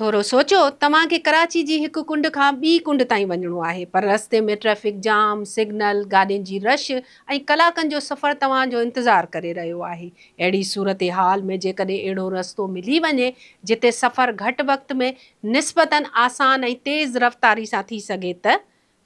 ٿورو سوچيو، توهان کي ڪراچي جي هڪ ڪنڊ کان ٻي ڪنڊ تائين وڃڻو آهي، پر رستي ۾ ٽريفڪ جام، سگنل، گاڏين جي رش ۽ ڪلاڪن جو سفر توهان جو انتظار ڪري رهيو آهي. اهڙي صورتحال ۾ جيڪڏهن اهڙو رستو ملي وڃي، جتي سفر گهٽ وقت ۾ نسبتاً آسان ۽ تيز رفتاري سان ٿي سگهي ته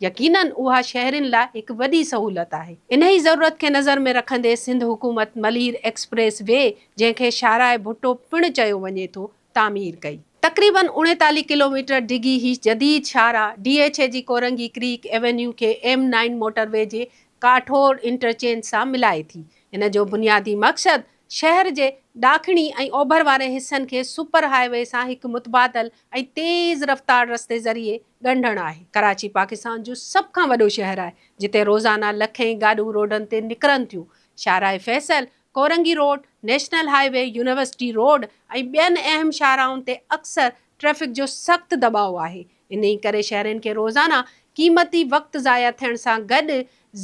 يقيناً اها شهرين لاء هڪ وڏي سهولت آهي. انهي ضرورت کي نظر ۾ رکندي سنڌ حڪومت ملير ايڪسپريس وي، جنهن کي شاهراهه ڀٽو پڻ چيو وڃي ٿو، تعمير ڪئي. تقريباً 39 ڪلوميٽر ڊگهي هي جديد شاهراهه ڊي ايڇ اي جي ڪورنگي ڪريڪ ايونيو کي ايم نائن موٽر وي جي ڪاٺوڙ انٽرچينج سان ملائي ٿي. ان جو بنيادي مقصد شهر جي ڏاکڻي ۽ اوڀر واري حصن کي سپر هاء وي سان هڪ متبادل ۽ تيز رفتار رستي ذريعي ڳنڍڻ آهي. ڪراچي پاڪستان جو سڀ کان وڏو شهر آهي، جتي روزانه لکين گاڏيون روڊن تي نڪرن ٿيون. شاهراهه Faisal, Korangi road, national highway, university road ۽ ٻين اهم شاهراهن تي اڪثر ٽريفڪ جو سخت دٻاء آهي. انهي ڪري شهرين کي روزانه قيمتي وقت ضايع ٿيڻ سان گڏ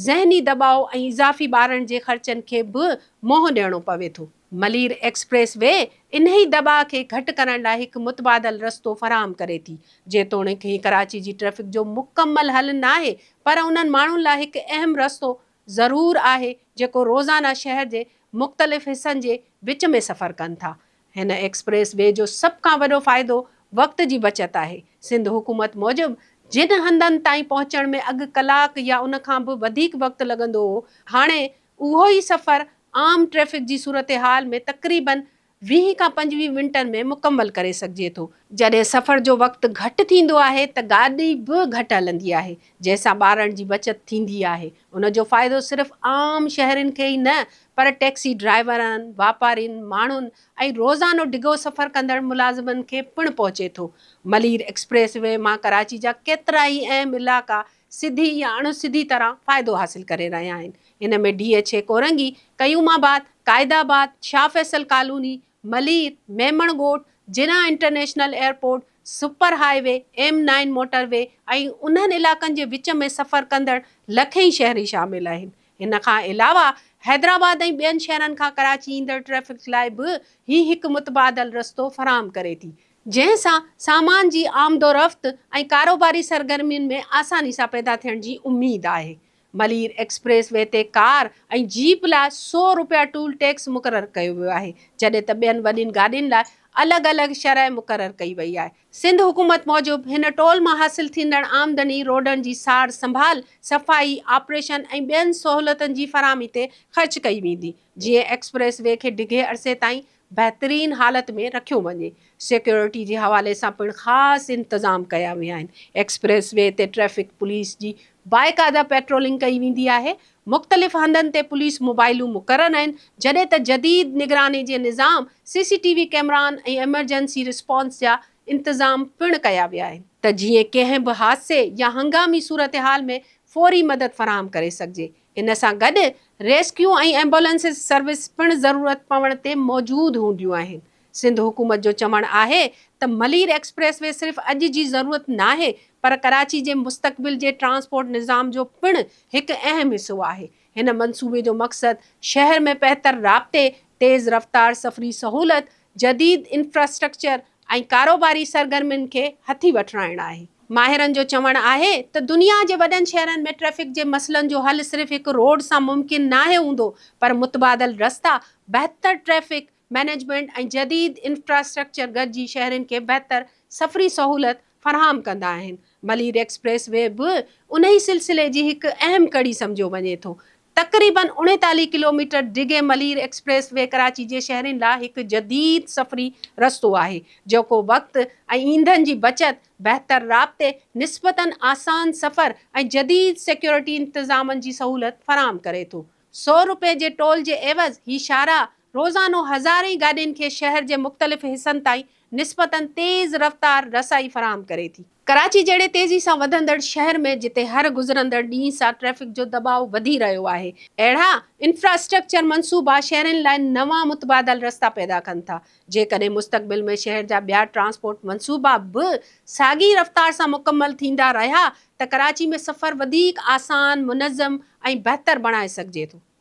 ذهني دٻاء ۽ اضافي ٻارڻ جي خرچن کي به منهن ڏيڻو پوي ٿو. ملير ايڪسپريس وي انهي دٻاء کي گهٽ ڪرڻ لاء هڪ متبادل رستو فراهم ڪري ٿي. جيتوڻيڪ هي ڪراچي جي ٽريفڪ جو مڪمل حل ناهي پر انهن ماڻهن لاء هڪ اهم رستو ضرور آهي جيڪو روزانه شهر جي مختلف حصن جي وچ ۾ سفر ڪن ٿا. هن ايڪسپريس وي جو سڀ کان وڏو فائدو وقت جي بچت آهي. سنڌ حڪومت موجب جن هنڌن تائين پهچڻ ۾ اڳ ڪلاڪ يا ان کان به وڌيڪ وقت لڳندو هو، هاڻي اهو ئي سفر عام ٽريفڪ جي صورتحال ۾ تقريبن 20 کان 25 منٽن ۾ مڪمل ڪري سگهجي ٿو. جڏهن سفر جو وقت گهٽ ٿيندو آهي ته گاڏي به گهٽ هلندي آهي، جنهن سان ٻارڻ جي بچت ٿيندي آهي. ان جو فائدو صرف عام شهرين کي ئي نه پر ٽيڪسي ڊرائيورن، واپارين، ماڻهن ۽ روزانو ڊگهو سفر ڪندڙ ملازمن کي پڻ پهچي ٿو. ملير ايڪسپريس وي مان ڪراچي جا ڪيترائي اهم علائقا سڌي يا اڻ سڌي طرح فائدو حاصل ڪري رهيا آهن. ان ۾ D H A Korangi, Qayyumabad, Quaidabad, Shah Faisal colony, Malir, Memon Goth, Jinnah international airport, super highway, M nine motorway ۽ انهن علائقن جي وچ ۾ سفر ڪندڙ لکين شهري شامل آهن. ان کان علاوه حيدرآباد ۽ ٻين شهرن کان ڪراچي ايندڙ ٽريفڪ لاء به هي هڪ متبادل رستو فراهم ڪري ٿي، جنهن سان سامان جي آمدورفت ۽ ڪاروباري سرگرمين ۾ آساني سان پيدا ٿيڻ جي اميد آهي. ملير ايڪسپريس وي تي ڪار ۽ جيپ لاء سئو رپيا ٽول ٽيڪس مقرر ڪيو ويو آهي، جڏهن ته ٻين وڏين گاڏين لاء الڳ الڳ شرح مقرر ڪئي وئي آهي. سنڌ حڪومت موجب هن ٽول مان حاصل ٿيندڙ آمدني روڊن جي سار سنڀال، صفائي، آپريشن ۽ ٻين سهولتن جي فراهمي تي خرچ ڪئي ويندي، جيئن ايڪسپريس وي کي ڊگهي عرصي تائين بهترين حالت ۾ رکيو وڃي. سيڪيورٽي جي حوالي سان پڻ خاص انتظام ڪيا ويا آهن. ايڪسپريس وي تي ٽريفڪ پوليس جي باقاعده پيٽرولنگ ڪئي ويندي آهي. مختلف هنڌن تي پوليس موبائلون مقرر آهن، جڏهن ته جديد نگراني جي نظام، سي سي ٽي وي ڪئميرائن ۽ ايمرجنسي رسپانس جا انتظام پڻ ڪيا ويا آهن، ته جيئن ڪنهن به حادثي يا هنگامي صورتحال ۾ فوري مدد فراهم ڪري سگهجي. ان سان گڏ ريسڪيو ۽ ايمبولينس سروس پڻ ضرورت پوڻ تي موجود هونديون آهن. سنڌ حڪومت جو چوڻ آهي ته ملير ايڪسپريس وي صرف اڄ جي ضرورت ناهي پر ڪراچي جي مستقبل جي ٽرانسپورٽ نظام جو پڻ هڪ اهم حصو آهي. هن منصوبي جو مقصد شهر ۾ بهتر رابطي، تيز رفتار سفري سهولت، جديد انفراسٽرڪچر ۽ ڪاروباري سرگرمين کي هٿي وٺرائڻ آهي. ماهرن جو چوڻ آهي ته دنيا جي وڏن شهرن ۾ ٽريفڪ جي مسئلن جو حل صرف هڪ روڊ سان ممڪن ناهي هوندو پر متبادل رستا، بهتر ٽريفڪ مئنيجمينٽ ۽ جديد انفراسٽرڪچر گڏجي شهرين کي بهتر سفري سهولت فراهم ڪندا آهن. ملير ايڪسپريس وي به انهي سلسلي جي هڪ اهم ڪڙي سمجهيو وڃي ٿو. تقريبن 39 ڪلوميٽر ڊگهي ملير ايڪسپريس وي ڪراچي جي شهرين لاء هڪ جديد سفري رستو آهي، جيڪو وقت ۽ ايندھن جي بچت، بهتر رابطي، نسبتاً آسان سفر ۽ جديد سيڪيورٽي انتظامن جي سهولت فراهم ڪري ٿو. سئو رپئي جي ٽول جي عيوض هي شاهراهه روزانو هزارين گاڏين کي شهر جي مختلف حصن تائين نسبتاً تيز رفتار رسائي فراهم ڪري ٿي. ڪراچي جهڙي تيزي سان وڌندڙ شهر ۾ جتي هر گذرندڙ ڏينهن سان ٽريفڪ جو دٻاء وڌي رهيو آهي، اهڙا انفراسٽرڪچر منصوبا شهرين لاء نوان متبادل رستا پيدا ڪن ٿا. جيڪڏهن مستقبل ۾ شهر جا ٻيا ٽرانسپورٽ منصوبا به ساڳي رفتار سان مڪمل ٿيندا رهيا ته ڪراچي ۾ سفر وڌيڪ آسان، منظم ۽ بهتر بڻائي سگهجي ٿو.